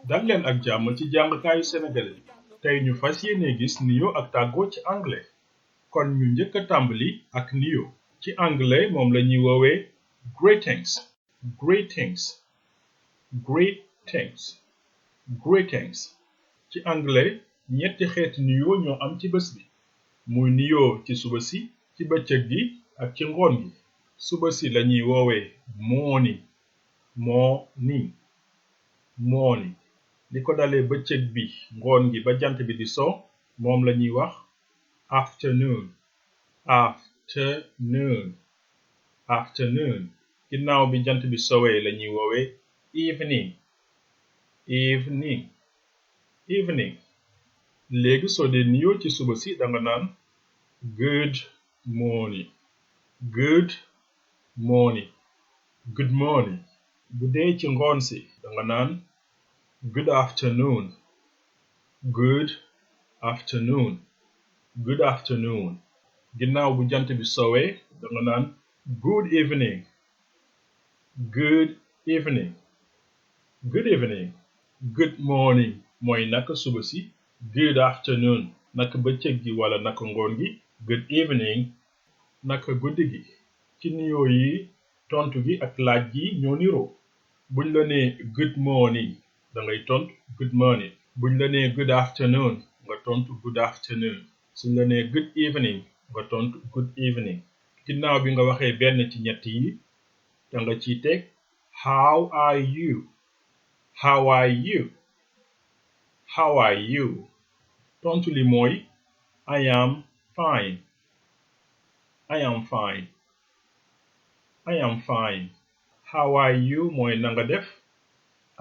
dal leen ak jàmm ci jàngkaayu sénégalais tey ñu fas yéene gis niyo ak tago ci anglais kon ñu njëkk a tàmbali ak niyo ci anglais moom la ñuy woowee greetings greetings greetings greetings ci anglais ñetti xeeti niyo ñoo am ci bés bi muy niyo ci suba si ci bëccëg gi ak ci ngoon gi suba si la ñuy woowee morning morning morning li ko dalee bëccëg bi ngoon gi ba jant bi di so moom la ñuy wax afternoon afternoon afternoon ginnaaw bi jant bi sowee la ñuy woowee evening evening evening léegi soo dee nuyoo ci suba si danga naan good morning good morning good morning bu dee ci ngoon si danga naan good afternoon good afternoon good afternoon ginnaaw bu jant bi sowee danga naan good evening good evening good evening good morning mooy naka suba si good afternoon naka bëccëg gi wala naka ngoon gi good evening naka guddi gi ci nuyoo yi tontu gi ak laaj gi ñoo niroo buñ la nee good morning dangay tontu good morning buñ la nee good afternoon nga tontu good afternoon suñ la nee good evening nga tontu good evening ginnaaw bi nga waxee benn ci ñett yi danga ciy teg how are you how are you how are you tontu li mooy I am fine I am fine I am fine how are you mooy nanga def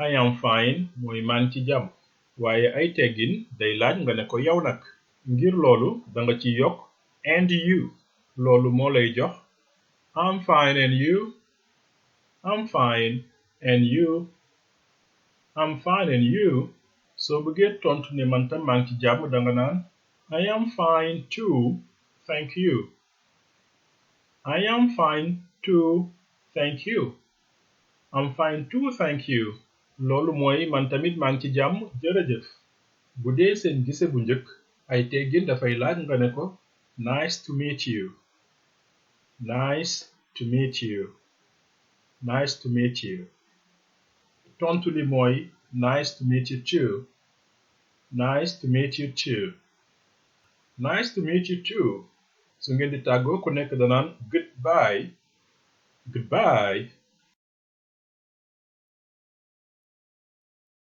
I am fine mooy maa ngi ci jàmm waaye ay teggin day laaj nga ne ko yow nag ngir loolu danga ci yokk and you loolu moo lay jox I'm fine and you I'm fine and you I'm fine and you soo bëggee tontu ne man tam maa ngi ci jàmm danga naan I am fine too thank you I am fine too thank you I'm fine too thank you loolu mooy man tamit maa ngi ci jàmm jërëjëf bu dee seen gise bu njëkk ay teggin dafay laaj nga ne ko nice to meet you nice to meet you nice to meet you tontu li mooy nice to meet you too nice to meet you too nice to meet you too su ngeen di tàggoo ku nekk danaan goodbye goodbye